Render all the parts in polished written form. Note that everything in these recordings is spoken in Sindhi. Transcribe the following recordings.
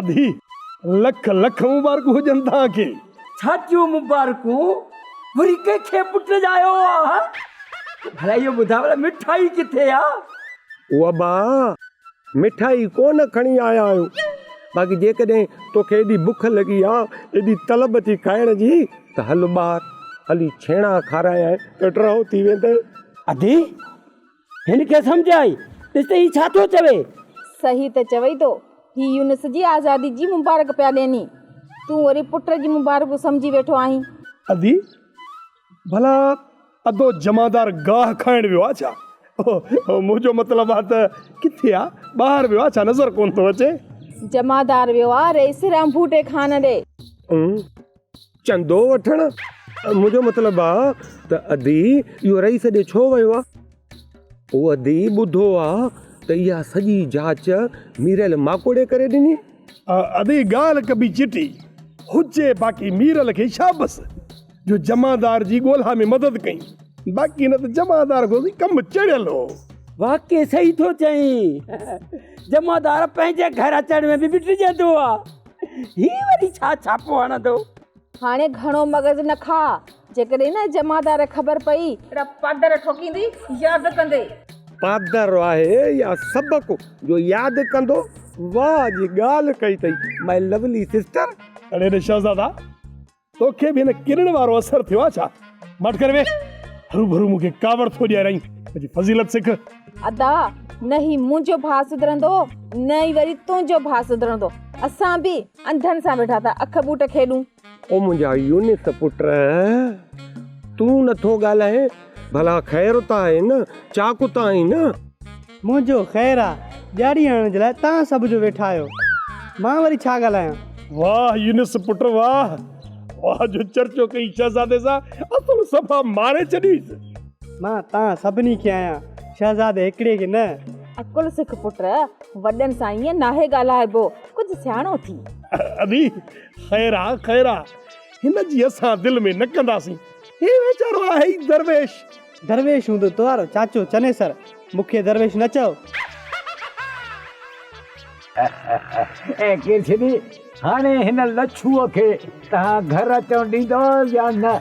ادي لک لک مبارڪون هجن توهان کي. ڇا جون مبارڪون؟ وري ڪنهن کي پٽ ڄايو آ؟ ڀلا اهو ٻڌاء ڀلا مٺائي ڪٿي آ؟ او ابا مٺائي ڪونه کڻي آيا آهيون باقي جيڪڏهن توکي ايڏي بک لڳي آ ايڏي طلب ٿي کائڻ جي ته هل ٻاهر هلي ڇيڻا کارايانء ته ٽرهو ٿي ويندين. ادي هن کي سمجهائي ڏس ته هي ڇا ٿو چوي. صحيح ته چوي ٿو هي يونس جي آزادي جي مبارڪ پيا ڏيني تون وري پٽ جي مبارڪون سمجهي ويٺو آهين. ادي ڀلا ادو جمعدار گاهه کائڻ ويو آ ڇا؟ منهنجو مطلب آ ته ڪٿي آ؟ ٻاهر ويو آ ڇا نظر ڪونه ٿو اچي. جمعدار ويو آ رئيس رانڀوٽي خان ڏي. چندو وٺڻ؟ منهنجو مطلب آ ته ادي اهو رئيس ڏي ڇو ويو آ؟ او ادي ٻڌو آ ته اها سڄي جاچ ميرل ماڪوڙي ڪري ڏني. ادي ڳالهه ڪبي چٽي هجي باقي ميرل کي شابس جو جمعدار جي ڳولها ۾ مدد ڪئي باقي نه ته جمعدار کان ڪم چڙهيل هو. واقعي صحيح ٿو چئين جمعدار پنهنجي گهر اچڻ ۾ به ڊڄندو آ هي وري ڇا ڇاپو هڻندو. هاڻي گهڻو مغز نه کاء جيڪڏهن نه جمعدار خبر پئي. اهڙا پادر ٺوڪيندي ياد ڪندي. پادر آهي يا سبق جو ياد ڪندو. واهه جي ڳالهه ڪئي اٿئي مائي لولي سسٽر. اڙي ڙي شهزادا توکي به هن ڪرڻ وارو اثر ٿيو آ ڇا؟ ماٺ ڪري ويهه. هروڀرو مون کي ڪاوڙ ٿو ڏيارائين. پنهنجي فضيلت سک. ادا نه هي منهنجو ڀاء سڌرندو نه ئي وري تنهنجو ڀاء سڌرندو. اسان به انڌن سان ويٺا ٿا اک ٻوٽ کيڏون. او منهنجا يونس پٽ تون نٿو ڳالهائين ڀلا خير ته آهي نه چاڪ ته آهين نه. منهنجو خير آ، ڄاڙي هڻڻ جي لاء توهان سڀ جو ويٺا آهيو، مان وري ڇا ڳالهايان. واهه يونس پٽ واهه، واهه جو چرچو ڪئي شهزادي سان، اصل صفا ماري ڇڏيس. مان توهان سڀني کي آهيان، شهزادي هڪڙي کي نه. عقل سک پٽ، وڏن سان ائين ناهي ڳالهائبو، ڪجهه سياڻو ٿي. ادي خير آ خير آ، هن جي اسان دل ۾ نه ڪنداسين، هي ويچارو آهي ئي درويش. درويش هوندو توهارو چاچو چنيسر، مون کي درويش نه چئو. اي ڪيرڇني، هاڻي هن لڇوء کي توهان گهر اچڻ ڏيندؤ يا نه؟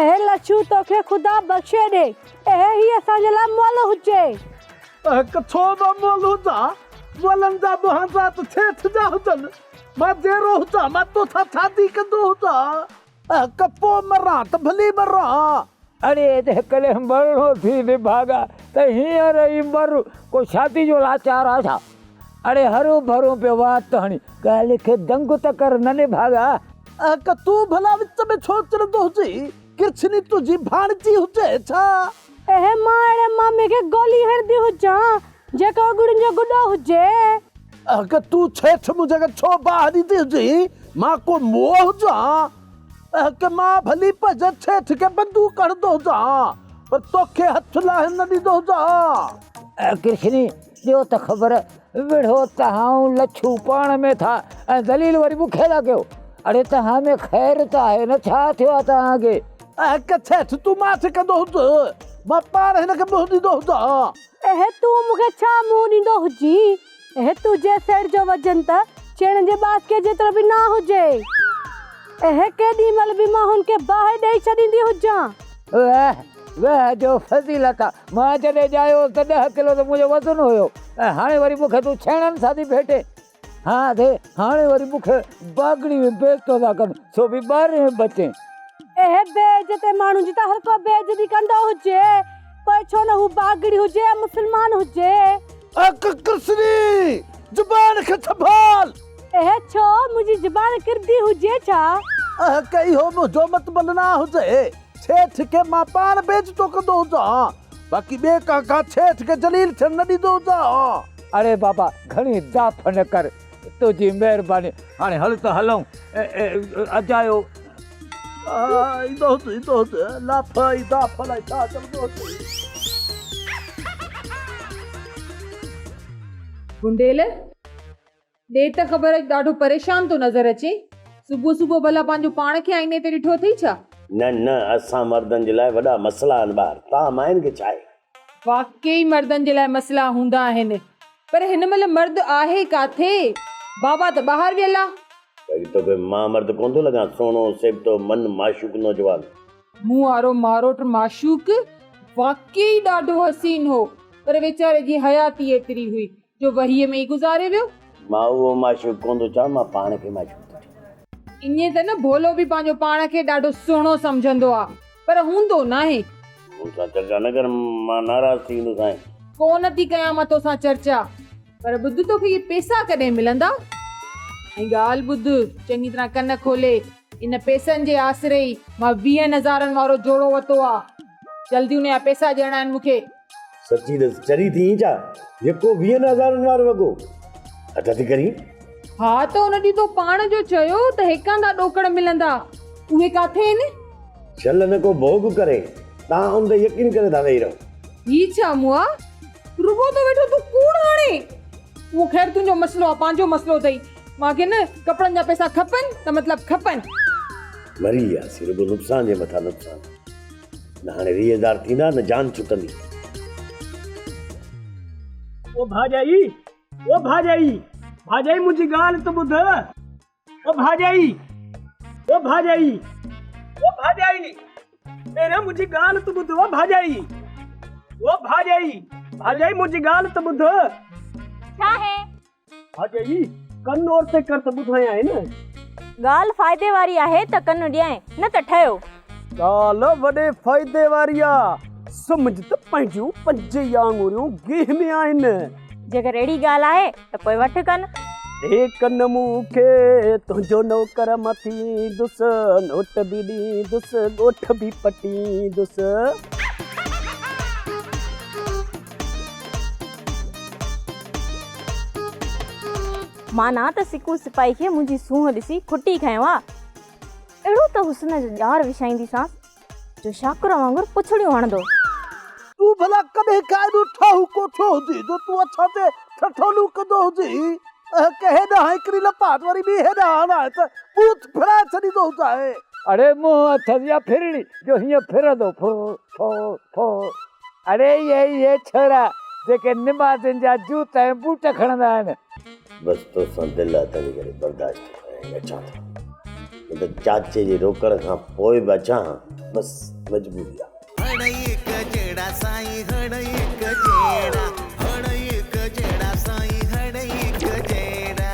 اي لڇو، توکي خدا بخشي ڏي، اي هي اسان جي لاء مئل هجي. اهڪ ڇو به مئل هجان، مئلن جا مهانڊا ته ڇيٺ جا هجن. مان جيئرو هجان، مان توسان شادي ڪندو هجان. اهڪ پوء مران ته ڀلي مران. اڙي جيڪڏهن مرڻو ٿي نڀاڳا ته هينئر ئي مر، ڪو شادي جو لاچار آ ڇا؟ اڙي هروڀرو پيو وات هڻي، ڳالهه کي دنگ ته ڪر نه نڀاڳا. اهڪ تون ڀلا وچ ۾ ڇو چڙندو هجين، ڪرڇني تنهنجي ڀاڻيجي هجي ڇا؟ اهي مان اهڙي مامي کي گولي هڻندي هجان، جيڪو اڳڙين جو گڏو هجي. اهڪ تون ڇيٺ منهنجي کي ڇو باهه ڏيندي هجين، مان ڪو موئو هجان؟ اهڪ مان ڀلي پنهنجي ڇيٺ کي بندوق هڻندو هجان، پر توکي هٿ لاهڻ نه ڏيندو هجان. ڪرشني، ڏيو ته خبر، وڙهو تهائون لڇو پاڻ ۾ ٿا ۽ ذليل وري مون کي ٿا ڪيو. اڙي تهان ۾ خير ته آهي نه، ڇا ٿيو آهي تهان کي؟ اهڪ ڇيٺ تون ماٺ ڪندو هج، مان پاڻ هن کي منهن ڏيندو هجان. اهي تون مون کي ڇا منهن ڏيندو هجين؟ اهي تنهنجي سير جو وزن ته چيڻ جي باسڪي جيترو به نه هجي. اهي ڪيڏي مهل به مان هن کي باهه ڏيئي ڇڏيندي هجان. واه واه جو فضيلت آ. مان جڏهن ڄايو هوس ته ڏهه ڪلو ته منهنجو وزن هيو ۽ هاڻي وري مون کي تون ڇيڻن سان ٿي ڀيٽين. ها ادي هاڻي وري مون کي باگڙي ۾ بيعزتو ٿا ڪن سو به ٻارهين بچين. اهي بي عزتي ماڻهن جي ته هر ڪو بي عزتي ڪندو هجي پوء ڇو نه هو باگڙي هجي يا مسلمان هجي. اڪ ڪرسني! زبان کي سنڀال! اهي ڇو منهنجي زبان ڪردي هجي ڇا؟ اهڪ اهو منهنجو مطبل نه هجي. ڇيٺ کي مان پاڻ بي عزتو ڪندو هجان. باقي ٻئي ڪنهن کان ڇيٺ کي ذليل ٿيڻ نه ڏيندو هجان. اڙي بابا گهڻي داڦ نه ڪر، تنهنجي مهرباني. هاڻي هل ته هلون، اجايو. ايندو هوس ايندو هوس، لاڦ ۽ داڦ الائي ڇا چوندو هوس. گنڊيل، ڏي ته خبر اڄ ڏاڍو پريشان ٿو نظر اچين. صبح صبح ڀلا پنهنجو پاڻ کي آئيني تي ڏٺو اٿئي ڇا؟ نه نه اسان مردن جي لاء وڏا مسئلا آهن ٻاهر، توهان ماين کي ڇا آهي؟ واقعي مردن جي لاء مسئلا هوندا آهن پر هن مهل مرد آهي ڪاٿي؟ بابا ته ٻاهر ويل آ. باقي توکي مان مرد ڪونه ٿو لڳان، سهڻو، سيبتو، من معشوق نوجوان. مون وارو ماروٽ معشوق واقعي ڏاڍو حسين هو، پر ويچاري جي حياتي ايتري هئي جو وهيء ۾ ئي گذاري ويو. مان اهو معشوق ڪونه ٿو چوان، مان پاڻ کي معشوق ٿو چوان. ائين ته نه ڀولو به پنهنجو پاڻ کي ڏاڍو سهڻو سمجهندو آ، پر هوندو ناهي. مون سان چرچا نه ڪر، مان ناراض ٿي ويندوسانء. ڪونه ٿي ڪيان مان توسان چرچا، پر ٻڌ توکي اهي پيسا ڪڏهن ملندا؟ ۽ ڳالهه ٻڌ چڱي طرح ڪن کولي، ان پيسن جي آسري ئي مان ويهن هزارن وارو جوڙو ورتو آ. جلدي ان جا پيسا ڏيڻا آهن مون کي. سچي ڏس چري ٿي ڇا؟ يڪو ويهن هزارن وارو وڳو هٿ ٿي ڪرين؟ ها ته ان ڏينهن تو پاڻ جو چيو ته هيڪاندا ڏوڪڙ ملندا، اهي ڪاٿي آهن؟ شل نه ڪو ڀوڳ ڪري، تان ان تي يقين ڪري ٿا ويهي رهو. هي ڇا مئا، رڳو ٿو ويٺو تون ڪوڙ هڻين. اهو خير تنهنجو مسئلو آ، پنهنجو مسئلو اٿئي. مان کي نه ڪپڙن جا پئسا کپن ته مطلب کپن. مري وياسين، رڳو نقصان جي مٿان نقصان. نه هاڻي 20 هزار ٿيندا نه جان ڇٽندي. او ڀاڄائي، او ڀاڄائي، ڀاڄائي منهنجي ڳالهه ته ٻڌ. او ڀاڄائي، او ڀاڄائي، او ڀاڄائي، پهريان منهنجي ڳالهه ته ٻڌ او ڀاڄائي، او ڀاڄائي، ڀاڄائي منهنجي ڳالهه ته ٻڌ. ڇا هي؟ ڀاڄائي، ڪن اورتي ڪر ته ٻڌايانء نه. ڳالهه فائدي واري آهي ته ڪن ڏيانء، نه ته ٺهيو. ڳالهه وڏي فائدي واري آ. سمجهه ته پنهنجيون پنج ئي آڱريون گيهه ۾ آهن. جيڪر اهڙي ڳالهه آهي ته پوء وٺ ڪن. ڏي ڪن مون کي، تنهنجو نوڪر مان ٿيندس، نوٽ به ڏيندس، ڳوٺ به پٽيندس. معنيٰ ته سڪو سپاهي کي منهنجي سونهن ڏسي کٽي کنيو آ. اهڙو ته حسن جو ڄار وڇائينديسانس جو شاڪر وانگر پڇڙيون هڻندو. تون ڀلا ڪڏهن کان ايڏو ٺاهوڪو ٿيو هجين جو تون اسان تي ٺٺولون ڪندو هجين. اهڪ هيڏانهن هڪڙي لپاٽ وري ٻي هيڏانهن هڻائي ته ٻوٿ ڦرائي ڇڏيندو هجانء. اڙي منهن اٿس يا ڦرڙي جو هيئن ڦرندو ڦر ڦر ڦر. اڙي اهي اهي ڇورا جيڪي نمازين جا جوتا ۽ بوٽ کڻندا آهن. بس توسان دل آ تنهنجي ڪري برداشت ٿو ڪريان ۽ اچان ٿو. نه ته چاچي جي روڪڻ کان پوء به اچان ها، بس مجبوري آ. هڙئي هڪ جهڙا سائين هڙئي هڪ جهڙا هڙئي هڪ جهڙا سائين هڙئي هڪ جهڙا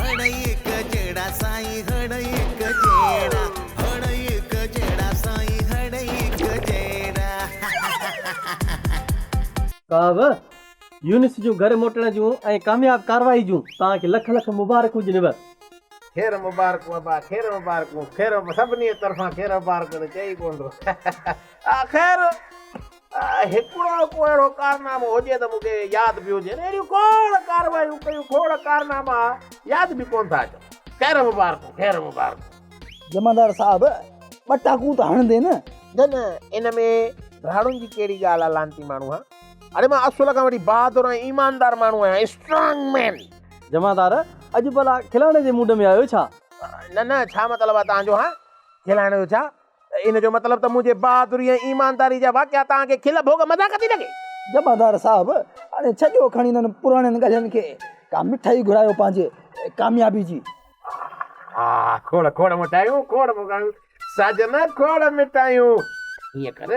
هڙئي هڪ جهڙا سائين هڙئي هڪ جهڙا هڙئي هڪ جهڙا سائين هڙئي هڪ جهڙا. ڪاوه، يونس جون گهر موٽڻ جون ۽ ڪامياب ڪارروائي جون توهان کي لک لک مبارڪون هجنو. خير مبارڪون ابا خير مبارڪون خير سڀني طرفان خير مبارڪون ته چئي ڪونه ٿو خير هڪڙو ڪو اهڙو ڪارنامو هجي ته مون کي ياد به هجي اهڙيون کوڙ ڪارروايون ڪيون کوڙ ڪارناما ياد به ڪونه ٿا اچن خير مبارڪون خير مبارڪون. جمعدار صاحب ٻه ٽاڪون ته هڻندين نه. نه نه ان ۾ ڌاڙن جي ڪهڙي ڳالهه آ لعنتي ماڻهو ها. اڙي مان اصل کان وٺي بهادر ۽ ايماندار ماڻهو آهيان، اسٽرانگ مين. جمعدار، اڄ ڀلا کلائڻ جي موڊ ۾ آهيو ڇا؟ نه نه ڇا مطلب آهي توهان جو ها؟ کلائڻ جو ڇا؟ ان جو مطلب ته منهنجي بهادري ۽ ايمانداري جا واقعا توهان کي کل ڀوڳ مذاق ٿي لڳي؟ جمعدار صاحب، هاڻي ڇڏيو کڻي انهن پراڻين ڳالهين کي، ڪا مٺائي گهرايو پنهنجي ڪاميابي جي. ها کوڙ کوڙ مٺايون کوڙ مٺايون ساجن کوڙ مٺايون. ائين ڪر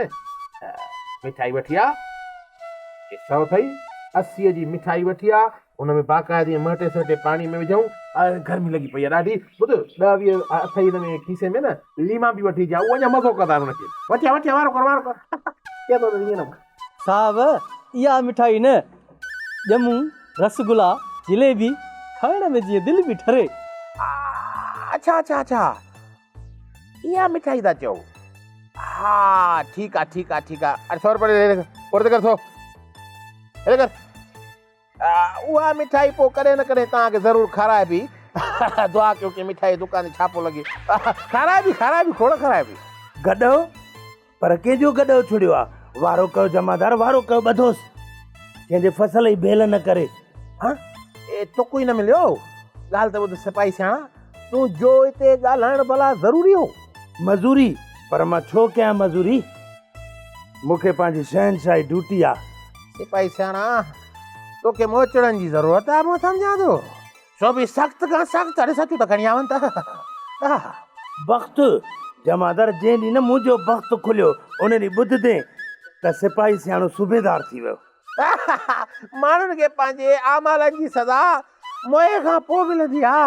مٺائي وٺي آ هي سئو اٿئي اسيء جي مٺائي وٺي آ ان ۾ باقاعدي ائين مهٽي سهٽي پاڻي ۾ وجهون گرمي لڳي پئي آ ڏاڍي ٻڌ ڏهه 20 اٿئي ان ۾ کيسي ۾ نه ليما به وٺي اچ اهو اڃا مزو ڪندا ان کي وٺي آ وٺي آ وارو ڪر وارو ڪر چئي ٿو ته ائين نه صاحب اها مٺائي نه ڄمون، رس گلا، جليبي کائڻ ۾ جيئن دل به ٺري. اڇا اڇا اڇا اها مٺائي ٿا چئو ها ٺيڪ آ ٺيڪ آ ٺيڪ آ اڙي سو روپيا ڏي هيڏي ڪر سو هيڏي ڪر اها مٺائي پوء ڪڏهن نه ڪڏهن توهان کي ضرور کارائبي دعا ڪيو ڪي مٺائي جي دڪان تي ڇاپو لڳي کارائبي کارائبي کوڙ کارائبي. گڏهو پر ڪنهن جو گڏهه ڇڙيو آ؟ وارو ڪيو جمعدار وارو ڪيو ٻڌوس ڪنهن جي فصل جي ڀيل نه ڪري ها اي تڪ ئي نه مليو ڳالهه ته ٻڌ سپاهي سياڻا تون جو هتي ڳالهائڻ ڀلا ضروري هو؟ مزوري پر مان ڇو ڪيان مزوري مون کي پنهنجي شهنشاهي ڊيوٽي آ. سپاهي سياڻا توکي موچڙن جي ضرورت آ، مان سمجهان ٿو. سو به سخت کان سخت، اڙي سچ ته کڻي آون ته. بخت، جمعدار جنهن ڏينهن نه منهنجو بخت کليو، ان ڏينهن ٻڌدين ته سپاهي سياڻو صوبيدار ٿي ويو. ماڻهن کي پنهنجي اعمالن جي سزا موئي کان پوء ملندي آ.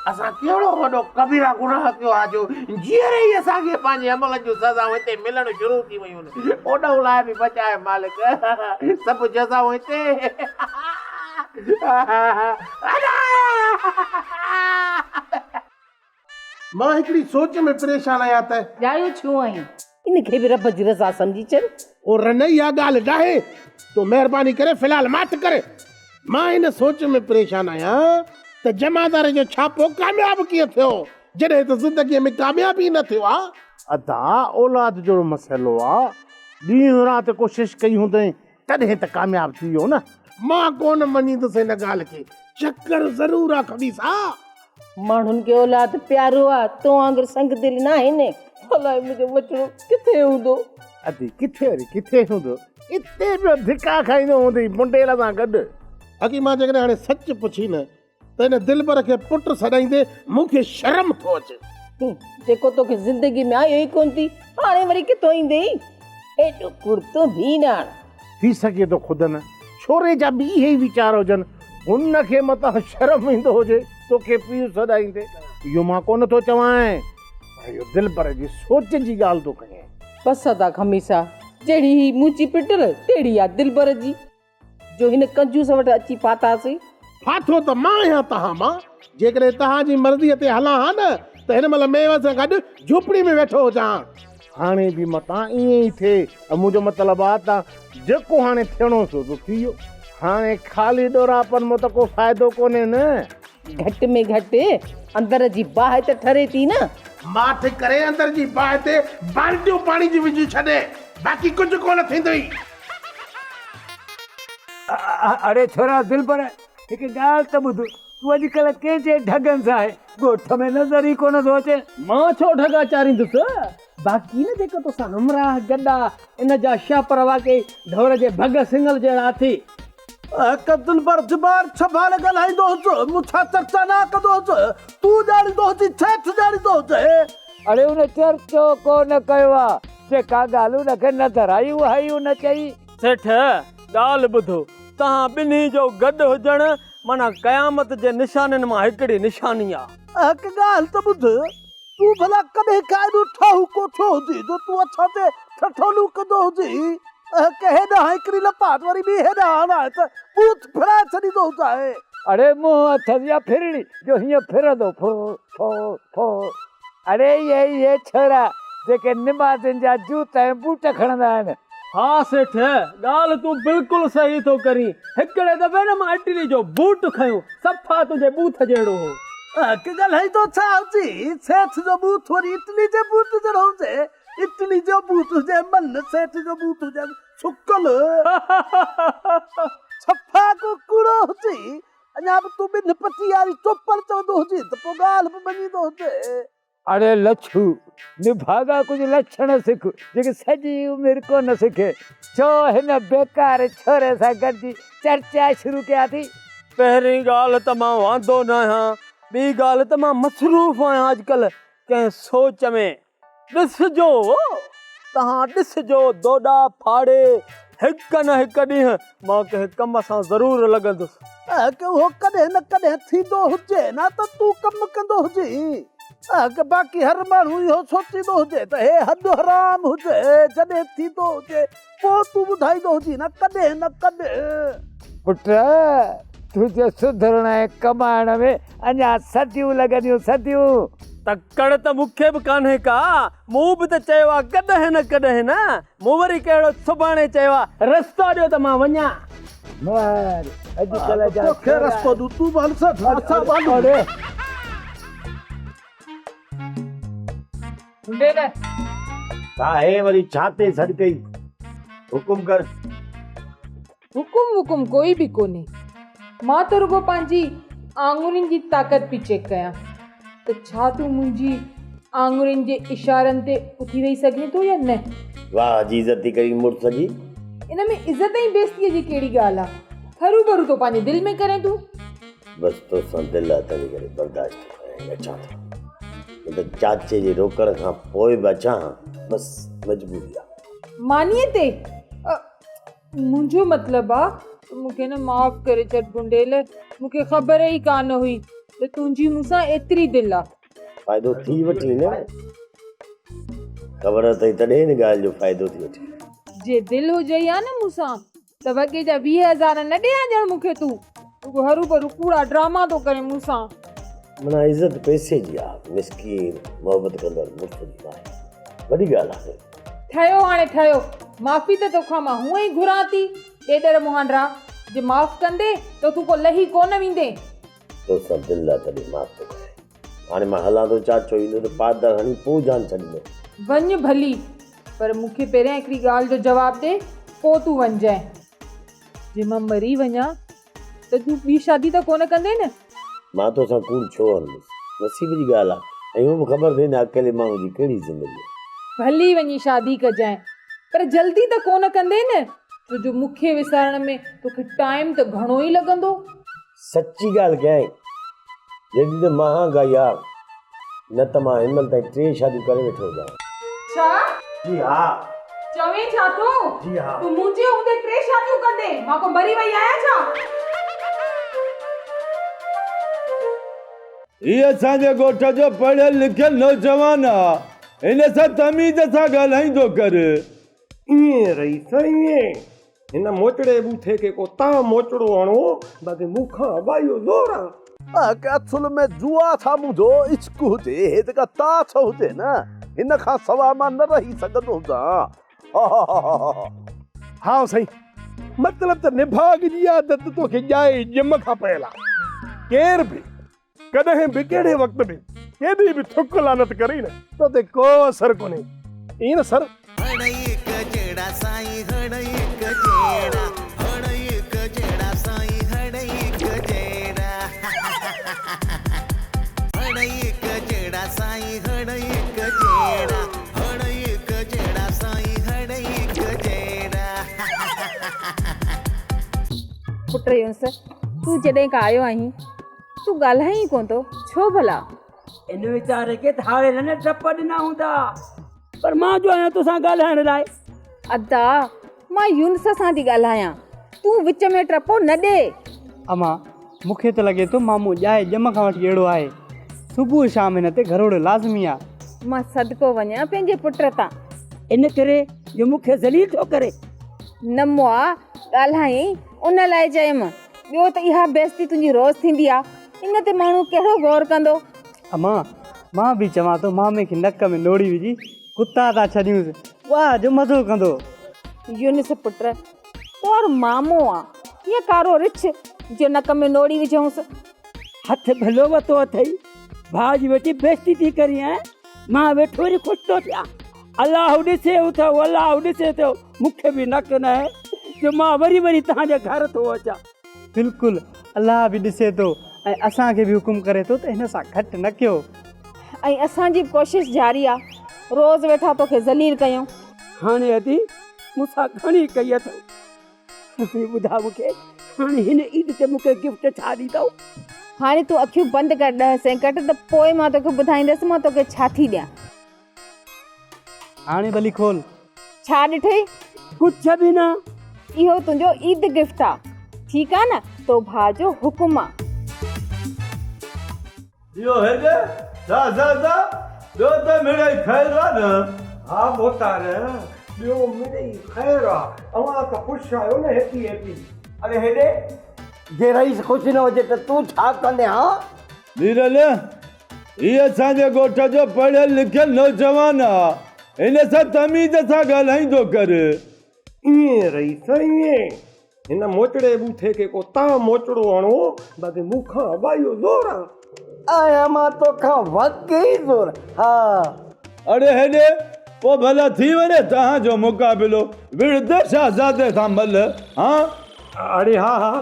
اسان ڪهڙو وڏو ڪبيرا گناهه ڪيو آ جو جيئري ئي اسان کي پنهنجي عملن جون سزائون هتي ملڻ شروع ٿي ويون. اوڏانهن لاء به بچاء مالڪ، سڀ جزائون هتي. مان هڪڙي سوچ ۾ پريشان آهيان ته. ڄايو ڇو آهين؟ ان کي به رب جي رضا سمجهي ڇڏ. او رنه اها ڳالهه ناهي، تون مهرباني ڪري في الحال ماٺ ڪر. مان ان سوچ ۾ پريشان آهيان ته جمعدار جو ڇاپو ڪامياب ڪيئن ٿيو، جڏهن ته زندگيء ۾ ڪامياب ئي نه ٿيو آ. ادا اولاد جهڙو مسئلو آ، ڏينهن رات ڪوشش ڪئي هوندئين تڏهن ته ڪامياب ٿي ويو نه. مان ڪونه مڃيندس ان ڳالهه کي، چڪر ضرور آ خبيثا. ماڻهن کي اولاد پيارو آ، تو وانگر سنگ دل ناهن. الائي منهنجو ٻچڙو ڪٿي هوندو. ادي ڪٿي وري ڪٿي هوندو، اتي پيو ڌڪا کائيندو هوندئي منڊيل سان گڏ. باقي مان جيڪڏهن هاڻي سچ پڇين نه ته هن دلبر کي پٽ سڏائيندي مون کي شرم ٿو اچي. جيڪو توکي زندگي ۾ آيو ئي ڪونه ٿي، هاڻي وري ڪٿو ايندئي؟ ايڏو ڪوڙ تون به نه هڻ. ٿي سگهي ٿو خود نه ڇوري جا به اهي ئي ويچار هجن، هن کي متان شرم ايندو هجي توکي پيء سڏائيندي. اهو مان ڪونه ٿو چوانء، پر اهو دلبر جي سوچ جي ڳالهه ٿو ڪيان. بس ادا خميسا، جهڙي هي منهنجي پٽل، تهڙي آ دلبر جي. جو هن ڪنجوس وٽ اچي ڦاٿاسين. ڦاٿو ته مان آهيان توهان مان، جيڪڏهن توهان جي مرضيء تي هلان ها نه ته هن مهل ميوه سان گڏ جهوپڙي ۾ ويٺو هجان ها. هاڻي به متان ائين ئي ٿئي. منهنجو مطلب آ ته جيڪو هاڻي ٿيڻو سو ته ٿي ويو. هاڻي خالي ڏوراپن مان ته ڪو فائدو ڪونهي نه. گهٽ ۾ گهٽ اندر جي باهه ته ٺري ٿي نه. ماٺ ڪري اندر جي باهه تي بالٽيون پاڻي جون وجهي ڇڏ، باقي ڪجهه ڪونه ٿيندئي. اڙي ڇورا دلبر، هڪ ڳالهه ته ٻڌ، تون اڄڪلهه ڪنهن جي ڍڳن سان آهين؟ ڳوٺ ۾ نظر ئي ڪونه ٿو اچين. مان ڇو ڍڳا چاريندس، باقي نه جيڪو توسان همراهه گڏ آ، ان جا شهپر واقعي ڍور جي ڀڳ سنگل جهڙا اٿئي. هڪ دلبر زبان سنڀالي ڳالهائيندو هج، مون سان چرچا نه ڪندو هج، تون ڄاڻيندو هجين، سيٺ ڄاڻيندو هجي. اڙي ان چرچو ڪو نه ڪيو آ، جيڪا ڳالهه ان کي نظر آئي اها ئي ان چئي. سيٺ، ڳالهه ٻڌو، توهان ٻنهي جو گڏ هجڻ معنيٰ قيامت جي نشانين مان هڪڙي نشاني آ. هڪ ڳالهه ته ٻڌ، تون ڀلا ڪڏهن کان ايڏو ٺاهوڪو ٿيو هجين جو تون اسان تي ٺٺولون ڪندو هجين. هڪ هيڏانهن هڪڙي لپاٽ وري ٻي هيڏانهن هڻائي ته ٻوٿ ڦرائي ڇڏيندو هجانء. اڙي منهن اٿس يا ڦرڙي جو هيئن ڦرندو ڦر ڦر ڦر. اڙي اهي اهي ڇورا جيڪي نمازين جا جوتا ۽ بوٽ کڻندا آهن. ها سيٺ، ڳالهه تون بلڪل صحيح ٿو ڪرين. هڪڙي دفعي نه مان اٽلي جو بوٽ کنيو، صفا تنهنجي ٻوٿ جهڙو هو. هڪ ڳالهائيندو ڇا هجي، سيٺ جو ٻوٿ وري اٽلي جي بوٽ جهڙو هجي. اٽلي جو ٻوٿ هجي من، سيٺ جو ٻوٿ هجي سڪل. صفا ڪو ڪوڙو هجي. اڃا به تون ٻن پٽي واري چوپڙ چوندو هجين ته پوء ڳالهه به مڃيندو هجين. اڙي لڇو، نڀاڳا ڪجهه لڇڻ سک، جيڪي سڄي عمر ڪونه سکين. ڇو هن بيڪار ڇوري سان گڏجي چرچا شروع ڪيا اٿئي؟ پهرين ڳالهه ته مان واندو ناهيان، ٻي ڳالهه ته مان مصروف آهيان اڄڪلهه ڪنهن سوچ ۾. ڏسجو، توهان ڏسجو دوڏا ڦاڙي هڪ نه هڪ ڏينهن مان ڪنهن ڪم سان ضرور لڳندس. اهڪ اهو ڪڏهن نه ڪڏهن ٿيندو هجي نه ته تون ڪم ڪندو هجين. اهڪ باقي هر ماڻهو اهو سوچيندو هجي ته هي هڏ حرام هجي جڏهن ٿيندو هجي پوء تون ٻڌائيندو هجين نه ڪڏهن نه ڪڏهن. پٽ! تنهنجي سڌرڻ ۽ ڪمائڻ ۾ اڃا صديون لڳنديون، صديون. تڪڙ ته مون کي به ڪانهي ڪا، مون به ته چيو آ ڪڏهن نه ڪڏهن نه، مون وري ڪهڙو سڀاڻي چيو آ، رستو ڏيو ته مان وڃان. مار، اڄڪلهه جا توکي ڇورا. رستو ڏيون، تون به هل سٺ، اسان به هلون. ڍنڍي نه. ساهي وري ڇا تي سڏ ڪئي؟ حڪم ڪر. حڪم وڪم ڪوئي به ڪونهي. مان ته رڳو پنهنجي آڱرين جي طاقت پئي چيڪ ڪيان ته ڇا تون منهنجي آڱرين جي اشارن تي اٿي ويهي سگهين ٿو يا نه. واهه جي عزت ٿي ڪرين مڙس جي. ان ۾ عزت ۽ بيعزتيء جي ڪهڙي ڳالهه آ. هروڀرو ٿو پنهنجي دل ۾ ڪرين تون. بس توسان دل آ تنهنجي ڪري برداشت ٿو ڪريان ۽ اچان ٿو. نه ته چاچي جي روڪڻ کان پوء به اچان ها، بس مجبوري آ. مانيء تي؟ منهنجو مطلب آ ته مون کي نه معاف ڪري ڇڏ گنڊيل، مون کي خبر ئي ڪانه هئي ته تنهنجي مون سان ايتري دل آ. فائدو ٿي وٺين نه، خبر اٿئي تڏهن ان ڳالهه جو فائدو ٿي وٺين. جي دل هجئي ها نه مون سان ته وڳي جا 20 هزار نه ڏي ها ڄڻ مون کي تون رڳو هروڀرو ڪوڙا ڊراما ٿو ڪرين مون سان. معنيٰ عزت پئسي جي آ، مسڪين محبت ڪندڙ مڙس جي ناهي. وڏي ڳالهه آهي. ٺهيو هاڻي ٺهيو، معافي ته توکان مان هونئن ئي گهران ٿي، ڏيڏر مهانڊرا، جي معاف ڪندين ته تون ڪو لهي ڪونه ويندين. توسان دل آ تڏهن معاف ٿو ڪريان. هاڻي مان هلان ٿو، چاچو ايندو ته پادر هڻي پوء جان ڇڏيندو. وڃ ڀلي، پر مون کي پهريان هڪڙي ڳالهه جو جواب ڏي، پوء تون وڃجانء. جي مان مري وڃان ته تون ٻي شادي ته ڪونه ڪندين نه؟ مان توسان ڪوڙ ڇو هڻندس؟ نصيب جي ڳالهه آ ۽ اهو به خبر اٿئي نه اڪيلي ماڻهو جي ڪهڙي زندگي آ. ڀلي وڃي شادي ڪجانء، پر جلدي ته ڪونه ڪندين نه؟ ڇو جو مون کي وسارڻ ۾ توکي ٽائيم ته گهڻو ئي لڳندو. سچي ڳالهه ڪيائين، جيڏي ته مهانگائي آ، نه ته مان هن مهل تائين ٽي شاديون ڪري ويٺو هجان ها. ڇا؟ جي ها. چوين ڇا ٿو؟ جي ها. تون منهنجي هوندي ٽي شاديون ڪندين؟ مان ڪو مري وئي آهيان ڇا؟ هي اسان جي ڳوٺ جو پڙهيل لکيل نوجوان آ، هن سان تميز سان ڳالهائيندو ڪر. ائين رئيس ائين. هن موچڙي ٻوٿي کي ڪو تان موچڙو هڻو، باقي مون کان اٻايو زور آ. اهڪ اصل ۾ جوا ڇا منهنجو عشق هجي، هي جيڪا تاش هجي نه، هن کان سوا مان نه رهي سگهندو هجان. هاهاهاهاها. هائو سائين، مطلب ته نڀاڳ جي عادت توکي ڄائي ڄم کان پيل آ. ڪير به، ڪڏهن به، ڪهڙي وقت به، ڪيڏي به ٿڪ لعنت ڪري نه، تو تي ڪو اثر ڪونهي. ائين نه سر؟ هڙئي هڪ جهڙا سائين هڙئي هڪ جهڙا هڙئي هڪ جهڙا سائين هڙئي هڪ جهڙا هڙئي هڪ جهڙا سائين هڙئي هڪ جهڙا هڙئي هڪ جهڙا سائين هڙئي هڪ جهڙا. پٽ يونس، تون جڏهن کان آيو آهين، تون ڳالهائين ئي ڪونه ٿو، ڇو ڀلا؟ ان ويچاري کي ڌاڙيلن ڊپ ڏنا هوندا، پر مان جو آهيان توسان ڳالهائڻ لاء. ادا، مان يونس سان ٿي ڳالهايان، تون وچ ۾ ٽپو نه ڏي. امان، مون کي ته لڳي ٿو مامو ڄائي ڄم کان وٺي اهڙو آهي. صبح شام هن تي گهروڙو لازمي آ. مان صدقو وڃان پنهنجي پٽ تان. ان ڪري جو مون کي ذليل ٿو ڪري. نه مئا، ڳالهايئين ان لاء چيم. ٻيو ته اها بيعزتي تنهنجي روز ٿيندي آ، ان تي ماڻهو ڪهڙو غور ڪندو؟ امان، مان به چوان ٿو مامي کي نڪ ۾ نوڙي وجهي ڪتا ٿا ڇڏيونس، واهه جو مزو ڪندو. يونس پٽ، تو وارو مامو آ يا ڪارو رڇ جو نڪ ۾ نوڙي وجهونس. هٿ ڀلو وتو اٿئي، ڀاء جي ويٺي بيعزتي ٿي ڪرين ۽ مان ويٺو وري خوش ٿو ٿيان. الله ڏسي اٿئو، الله ڏسي اٿئو، مون کي به نڪ ناهي جو مان وري وري توهان جي گهر ٿو اچان. بلڪل، الله به ڏسي ٿو ۽ اسان کي به حڪم ڪري ٿو ته هن سان گهٽ نه ڪيو. ۽ اسان جي به ڪوشش جاري آ، روز ويٺا توکي ذليل ڪيون. هاڻي ادي مون سان گهڻي ڪئي اٿئو. هاڻي ٻڌاء مون کي، هاڻي هن عيد تي مون کي گفٽ ڇا ڏيندؤ؟ هاڻي تون اکيون بند ڪر ڏهه سيڪنڊ ته پوء مان توکي ٻڌائيندس مان توکي ڇا ٿي ڏيان. هاڻي ڀلي کول. ڇا ڏٺئي؟ ڪجهه به نه. اهو تنهنجو عيد گفٽ آ. ٺيڪ آ نه؟ تو ڀاء جو حڪم آ. اهو هيڏي ڇا زادا، ٻيو ته مڙئي خير آ نه؟ ها ڀوتار، ٻيو مڙئي خير آ. اوهان ته خوش آهيو نه هيپي هيپي. اڙي هيڏي، جي رئيس خوش نه هجي ته تون ڇا ڪندين ها؟ ميرل، هي اسان جي ڳوٺ جو پڙهيل لکيل نوجوان آ، هن سان تميز سان ڳالهائيندو ڪر. ائين رئيس ائين. هن موچڙي ٻوٿي کي ڪو تان موچڙو هڻو، باقي مون کان اٻايو زور آ. آهيان مان توکان واقعي زور ها. اڙي هيڏي، پوء ڀلا ٿي وڃي توهان جو مقابلو، وڙهندي شهزادي سان ملهه، هان؟ اڙي ها ها،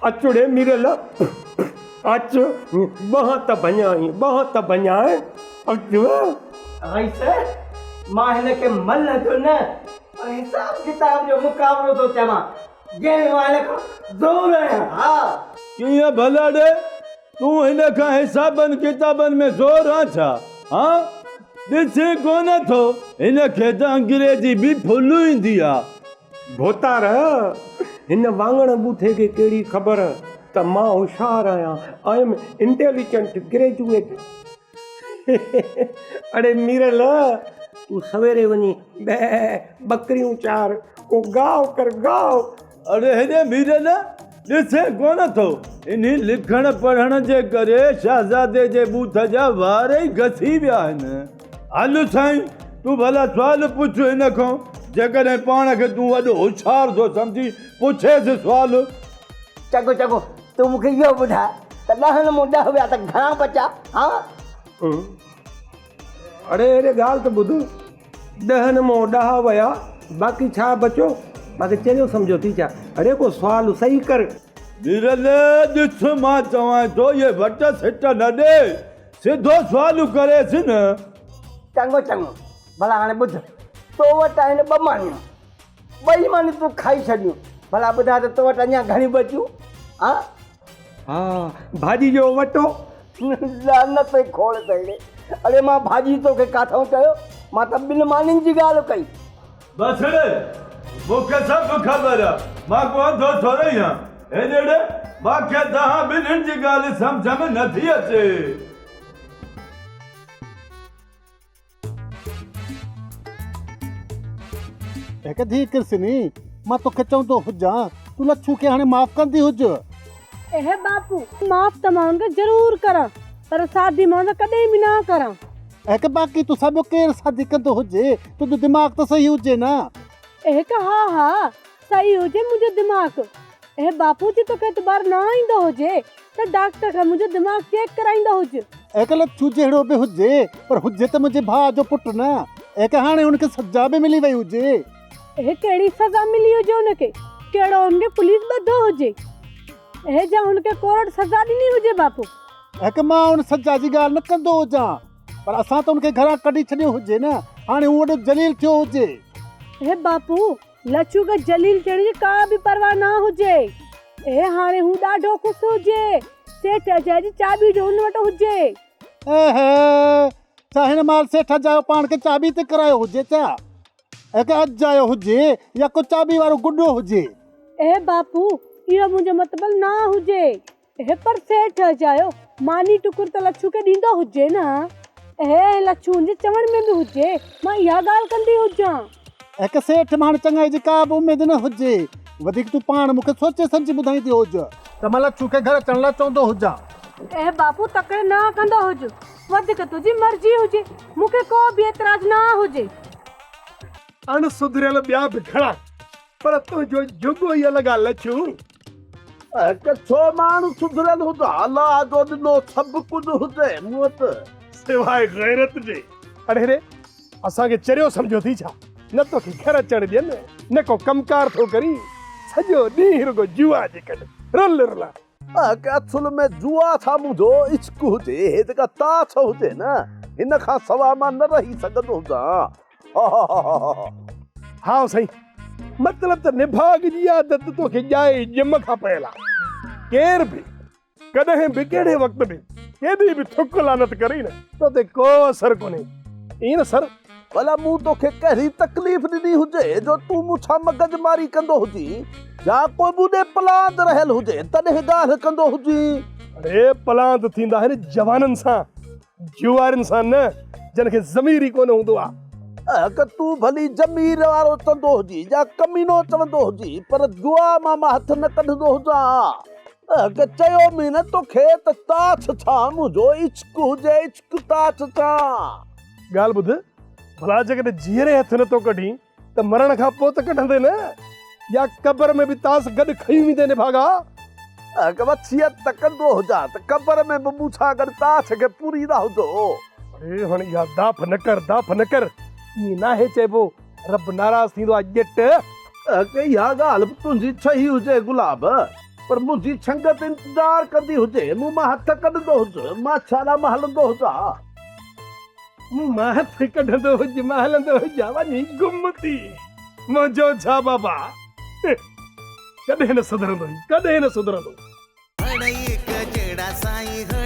اچ ڙي ميرل، اچ، ٻانهن ته ڀڃانء، ٻانهن ته ڀڃانء، اچ. رئيس، مان هن کي ملهه جو نه پر حساب ڪتاب جو مقابلو ٿو چوان. جنهن ۾ مان هن کان زور آهيان. ها. ڪيئن ڀلا ڙي، تون هن کان حسابن ڪتابن ۾ زور آن ڇا؟ ها؟ ڏسين ڪونه ٿو، هن کي ته انگريزي به ڦل ايندي آ. ڀوتار، هن واڱڻ ٻوٿي کي ڪهڙي خبر ته مان هوشيار آهيان، I am intelligent graduate. اڙي ميرل، تون سويري وڃي ٻه ٻڪريون چار، ڪو گاهه ڪر گاهه. اڙي هيڏي ميرل، ڏسين ڪونه ٿو، انهي لکڻ پڙهڻ جي ڪري شهزادي جي ٻوٿ جا وار ئي گسي ويا آهن. هل سائين، تون ڀلا سوال پڇ هن کان، جيڪڏهن پاڻ کي تون وڏو هوشيار ٿو سمجهين، پڇيس سوال. چڱو چڱو، تون مون کي اهو ٻڌاء ته ڏهن مون ڏهه ويا ته گهڻا بچا؟ ها؟ اڙي اڙي ڳالهه ته ٻڌ، ڏهن مون ڏهه ويا، باقي ڇا بچيو؟ باقي چريو سمجهيو ٿي ڇا؟ اڙي ڪو سوال صحيح ڪر. ميرل، ڏس مان چوانء ٿو اهي وٽ سٽ نه ڏي، سڌو سوال ڪريس نه. چڱو چڱو، ڀلا هاڻي ٻڌ، تو وٽ آهن ٻه مانيون، ٻئي مانيون تون کائي ڇڏيون، ڀلا ٻڌاء ته تو وٽ اڃا گهڻيون بچيون؟ ها؟ ها، ڀاڄي جو وٽو. لعنت ۽ کوڙ اٿئي ڙي. اڙي مان ڀاڄي توکي ڪاٿئون چيو؟ مان ته ٻن مانين جي ڳالهه ڪئي. بس ڙي، مون کي سڀ خبر آ، مان ڪو انڌو ٿورئي آهيان. هيڏي ڙي، مان کي توهان ٻنهين جي ڳالهه سمجهه ۾ نٿي اچي. هڪ ڌيء ڪرسني، مان توکي چوندو هجان، تون لڇو کي هاڻي معاف ڪندي هج. اهي باپو، معاف ته مان هن کي ضرور ڪران، پر شادي مان هن سان ڪڏهن به نه ڪران. هڪ باقي تو سان ٻيو ڪير شادي ڪندو هجي، تنهنجو دماغ ته صحيح هجي نه. هڪ ها ها، صحيح هجي منهنجو دماغ. اهي باپو جي توکي اعتبار نه ايندو هجي ته ڊاڪٽر کان منهنجو دماغ چيڪ ڪرائيندو هج. ايڪ لڇو جهڙو به هجي پر هجي ته منهنجي ڀاء جو پٽ نه. ايڪ هاڻي هن کي سزا به ملي وئي هجي. اهي ڪهڙي سزا ملي هجي هن کي؟ ڪهڙو هن کي پوليس ٻڌو هجي؟ اهي جا هن کي ڪورٽ سزا ڏني هجي باپو. ايڪ مان ان سزا جي ڳالهه نه ڪندو هجان پر اسان ته هن کي گهران ڪڍي ڇڏيو هجي نه. هاڻي هو وڏو ذليل ٿيو هجي. اهي باپو لڇو کي جليل ٿيڻ جي ڪا به پرواهه نه هجي. اي هاڻي هو ڏاڍو خوش هجي. سيٺ اجاء جي چاٻي جو هن وٽ هجي. اهي، ڇا هن مهل سيٺ اجايو پاڻ کي چاٻي تي ڪرايو هجي ڇا؟ اي ڪا اجايو هجي يا ڪو چاٻي وارو گڏو هجي. اي باپو، اهو منهنجو مطلب نه هجي. اهي پر سيٺ اجايو ماني ٽڪر ته لڇو کي ڏيندو هجي نه. اهي ۽ لڇو هن جي چوڻ ۾ به هجي، مان اها ڳالهه ڪندي هجان. هڪ سيٺ مان چڱائي جي ڪا به اميد نه هجي. وڌيڪ تون پاڻ مون کي سوچي سمجهي ٻڌائيندي هج. ته مان لڇو کي گهر اچڻ لاء چوندو هجان. اهي باپو تڪڙ نه ڪندو هج. وڌيڪ تنهنجي مرضي هجي. مون کي ڪو به اعتراض نه هجي. اڻ سڌريل ٻيا به گهڻا پر تنهنجو جهڳو ئي الڳ آ لڇو. ڪڇو ماڻهو سڌريل هجان، الله جو ڏنو سڀ ڪجهه هجي مون وٽ. سواء غيرت جي. اڙي ري، اسان کي چريو سمجهيو ٿي ڇا؟ نه توکي گهر اچڻ ڏين، نه ڪو ڪم ڪار ٿو ڪرين، سڄو ڏينهن رڳو جوا جي ڪڍ، رل رلان. اصل ۾ جوا ڇا منهنجو عشق هجي، هي جيڪا تاش هجي نه، هن کان سوا مان نه رهي سگهندو هجان. هائو سائين، مطلب ته نڀاڳ جي عادت توکي ڄائي ڄم کان پيل آ. ڪير به، ڪڏهن به، ڪهڙي وقت به، ڪيڏي به ٿڪ لعنت ڪري نه، تو تي ڪو اثر ڪونهي. ائين نه سر؟ ڀلا مون توکي ڪهڙي تڪليف ڏني هجي جو تون مون سان مغز ماري ڪندو هجين يا ڪو مون ڏي پلاند رهيل هجي تڏهن ڳالهه ڪندو هجين. اڙي پلاند ٿيندا آهن جوانن سان، جوارين سان نه، جن کي ضمير ئي ڪونه هوندو آ. اهڪ تون ڀلي ضمير وارو چوندو هجين يا ڪمينو چوندو هجين پر دعا مان مان هٿ نه ڪڍندو هجان. اهڪ چيو مين نه توکي ته تاڇ ڇا منهنجو عشق هجي عشق تاڇ ڇا. ڳالهه ٻڌ ڀلا جيڪڏهن جيئري هٿ نه ٿو ڪڍين ته مرڻ کان پوء ته ڪڍندين نه يا قبر ۾ به تاس گڏ کڻي ويندين نڀاڳا. اڳ وصيت ته ڪندو هجان ته قبر ۾ به مون سان گڏ تاس کي پوريندا هجو. اڙي هاڻي اها داڦ نه ڪر داڦ نه ڪر ائين ناهي چئبو رب ناراض ٿيندو آ ڄٽ. اڳ اها ڳالهه به تنهنجي صحيح هجي گلاب پر منهنجي سنگت انتظار ڪندي هجي مون مان هٿ ڪڍندو هج مان ڇا مان هلندو هجان. مون مان هٿ ڪڍندو هج مان هلندو هجان وڃي گم ٿي منهنجو ڇا بابا. ڪڏهن نه سڌرندو هي، ڪڏهن نه سڌرندو. هڙئي هڪ جهڙا سائين.